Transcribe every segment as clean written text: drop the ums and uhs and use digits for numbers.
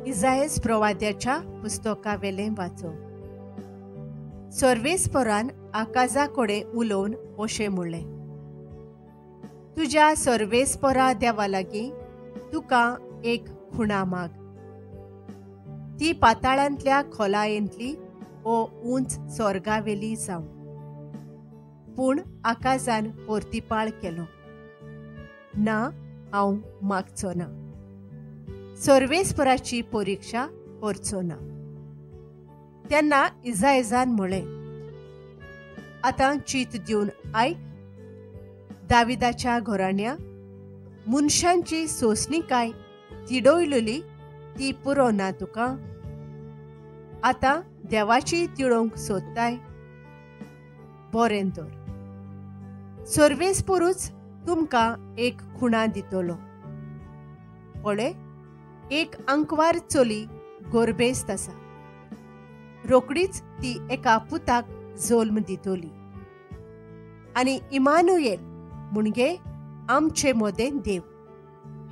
इजायस प्रवाद्याच्या पुस्तकावेलें वाचो. सर्वेस्परान आकाजा कडेन उलोवन अशें म्हणलें, तुज्या सर्वेस्परा देवा लागीं तुका एक खुणा माग, ती पाताळांतल्या खोलायेंतली ओ उंच स्वर्गावेली जावं. पूण आकाजान परतिपाळ केलो, ना, हांव मागचो ना, सर्वेस्पराची परिक्षा करचो ना. तेन्ना इजायजान म्हळें, आतां चीत दिवन आयक, दाविदाच्या घराण्या मनशांची सोंसणीकाय तिडयलेली ती पुरो ना तुका, आतां देवाची तिडोवंक सोदताय? बरें तर, सर्वेस्परूच तुमकां एक खुणा दितलो. पळय, एक आंकवार चली गोरबेस्त आसा, रोकडीच ती एका पुताक जल्म दितली आनी इमानुएल म्हणजे आमचे मदें देव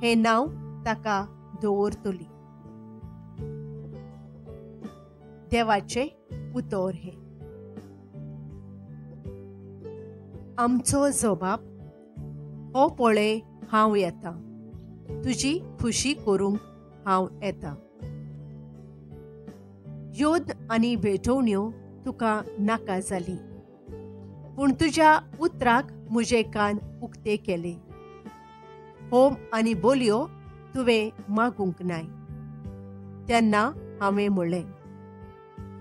हें नांव ताका दवरतली. देवाचें उतर हें. आमचो जबाब, हो पळय हांव येता, तुजी खुशी करूंक हांव येता. योद आनी भेटवण्यो तुका नाका जाली, पूण तुज्या उतराक म्हजे कान उक्ते केले. होम आनी बोलयो तुवें मागूंक नाय. तेन्ना हांवें म्हणलें,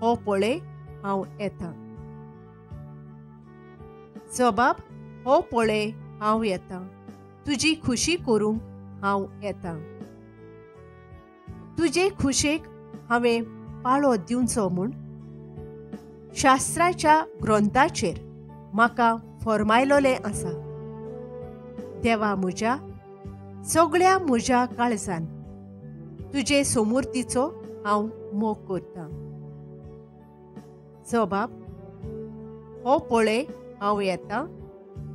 हो पळय हांव येता. जबाब, हो पळय हांव येता, तुजी खुशी करूंक हांव येता. तुजे खुशेक हांवें पाळो दिवचो म्हूण शास्त्राच्या ग्रंथाचेर म्हाका फर्मायलोलें आसा. देवा म्हज्या, सगळ्या म्हज्या काळजान तुजे सोमुर्तीचो हांव मोग करतां. जबाब, हो पळय हांव येता,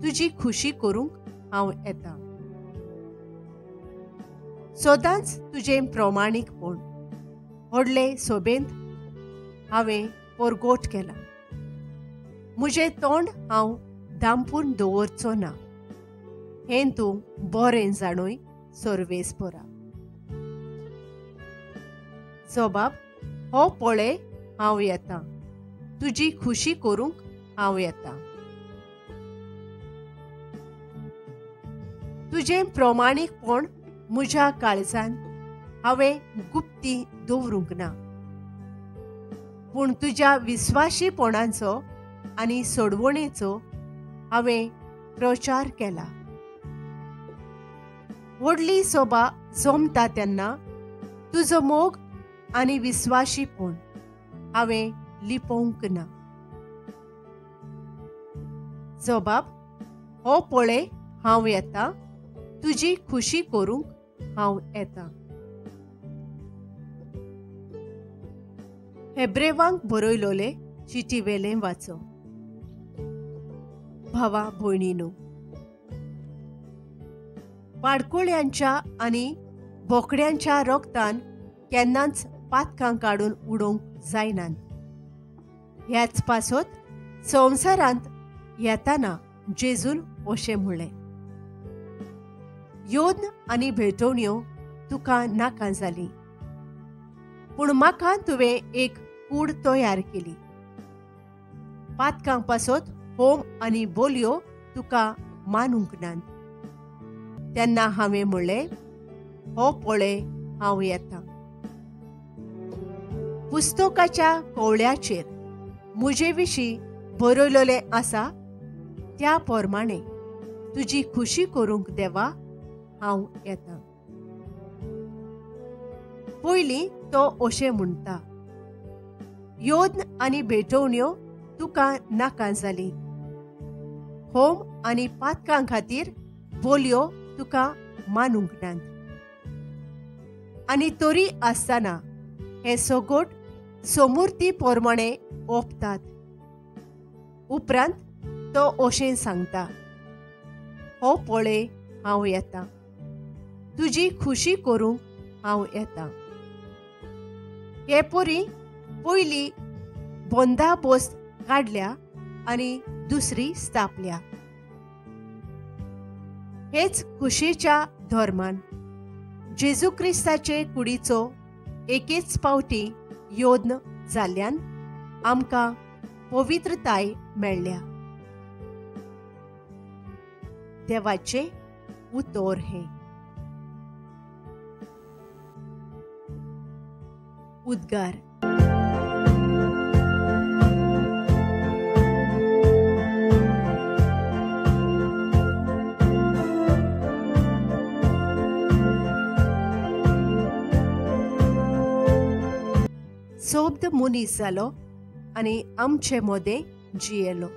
तुजी खुशी करूंक हांव येता. सदांच तुजें प्रमाणीकपण व्हडले सोबेंत हांवें परगोट केला. म्हजें तोंड हांव दांपून दवरचो ना, हें तूं बरें जाणूय सर्वेस्परा. जबाब, हो पळय हांव येता, तुजी खुशी करूंक हांव येता. तुजें प्रमाणीकपण म्हज्या काळजान हांवें गुप्ती दवरूंक ना, पूण तुज्या विस्वाशीपणाचो आनी सोडवणेचो हांवें प्रचार केला. व्हडली सोबा जमता तेन्ना तुजो मोग आनी विस्वाशीपण हांवें लिपोवंक ना. जबाब, हो पळय हांव येता, तुजी खुशी करूंक हांव येता. हेब्रेवांक बरयलोले चिटीवेलें वाचो. भावा भयणीनो, पाडकुळ्यांच्या आनी बोकड्यांच्या रोगतान केन्नाच पातकां काडून उडोवंक जायनात. ह्याच पासत संवसारांत येताना जेजून अशें म्हणलें, योद्न आनी भेटवण्यो तुका नाका जाली, पूण म्हाका तुवें एक कूड तयार केली. पातकां पासत होम आनी बोलयो तुका मानूंक नात. तेन्ना हांवें म्हणलें, हो पळय हांव येता. पुस्तकाच्या कवळ्याचेर म्हजे विशीं बरयलोलें आसा त्या प्रमाणे तुजी खुशी करूंक देवा हांव येता. पयलीं तो अशें म्हणटा, योद्न आनी भेटवण्यो तुका नाका जाली, होम आनी पातकां खातीर बोलयो तुका मानूंक नात. आनी तरी आसतना हे सगोट सोमुर्ती प्रमाणे ओंपतात. उपरांत तो अशें सांगता, हो पळय हांव येता, तुजी खुशी करूंक हांव येता. हे पोरी पयली बोंदाबोस्त काडल्या आनी दुसरी स्थापल्या. हेच खुशेच्या धर्मान जेजू क्रिस्ताचे कुडीचो एकेच पावटी योद्न जाल्ल्यान आमकां पवित्रताय मेळ्ळ्या. देवाचें उतर हें. उद्गार. सोब्द मनीस जालो आनी आमचे मोदें जियेलो.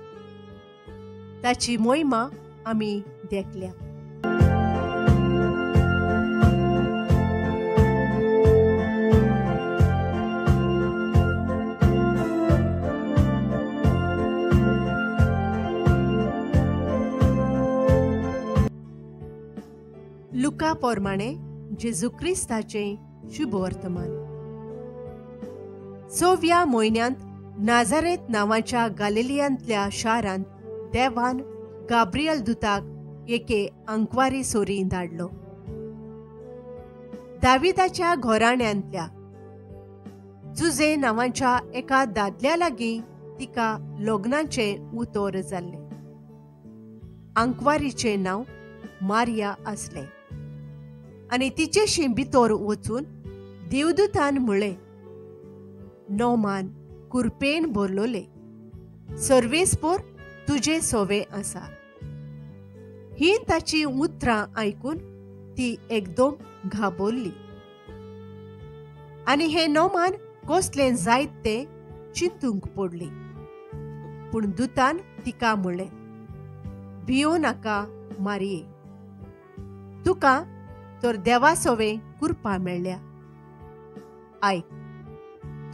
ताची मोहिमा आमी देखल्या. लुका प्रमाणे जेजू क्रिस्ताचें शुभवर्तमान. 6व्या म्हयन्यांत नाझारेत नांवाच्या गालिलियांतल्या शारांत देवान गाब्रियल दुताक एके आंकवारी सोरी धाडलो. दाविदाच्या घराण्यांतल्या जुजे नांवाच्या एका दादल्या लागीं तिका लग्नाचें उतर जाल्लें. आंकवारीचें नांव मारिया आसलें आनी तिचेशी भितर वचून देवदूतान म्हळें, नोमान कुरपेन भरलोले सर्वेस्पोर तुजे सोवे आसा. ही ताची उतरां आयकून ती एकदम घाबरली आनी हे नोमान कसलें जायत तें चिंतूंक पडली. पूण दुतान तिका म्हळें, भियो नाका मारिये, तुका तर देवा सोवे कुरपा मेळ्ळ्या. आयक,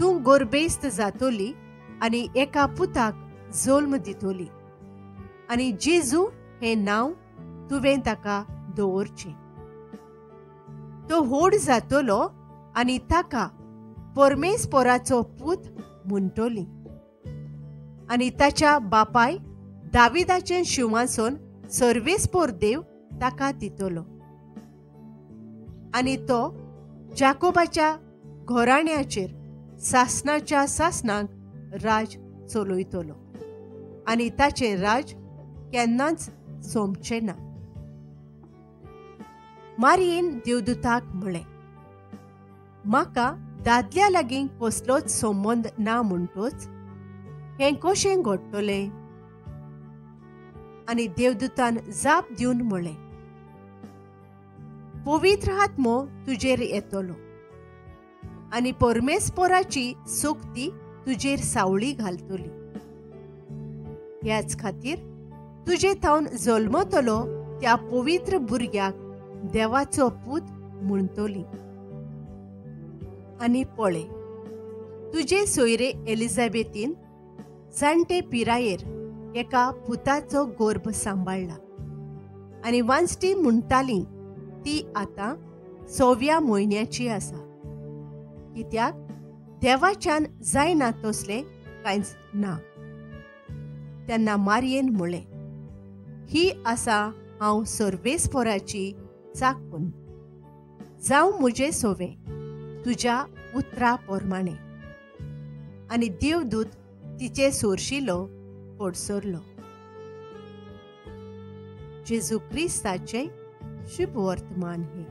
तूं गोरबेस्त जातोली आनी एका पुताक जल्म दितोली आनी जेजू हें नांव तुवें ताका दवरचें. तो व्हड जातलो आनी ताका परमेस्पोराचो पूत म्हणटली आनी ताच्या बापाय दाविदाचें शिंवासन सर्वेस्पोर देव ताका दितलो आनी तो जाकोबाच्या घराण्याचेर सासनाच्या सासनाक राज चलयतलो आनी ताचें राज केन्नाच सोंपचें ना. मारियेन देवदूताक म्हळें, म्हाका दादल्या लागीं कसलोच संबंद ना म्हणटोच हें कशें घडटलें? आनी देवदूतान जाप दिवन म्हळें, पवित्र आत्मो तुजेर येतलो आनी परमेस्पोराची शक्ती तुजेर सावळी घालतली. ह्याच खातीर तुजे थावन जल्मतलो त्या पवित्र भुरग्याक देवाचो पूत म्हणटली. आनी पळय, तुजे सोयरे एलिझाबेथीन जाणटे पिरायेर एका पुताचो गर्भ सांबाळ्ळा आनी वांजटी म्हणटाली ती आतां 6व्या म्हयन्याची आसा. कित्याक देवाच्यान जायना तसलें कांयच ना. तेन्ना मारियेन म्हळें, ही आसा हांव सर्वेस्पोराची चाकून, जावं म्हजें सोवें तुज्या उतरा प्रमाणे. आनी देवदूत तिचे सोरशिलो पडसरलो. जेजू क्रिस्ताचें शुभवर्तमान हें.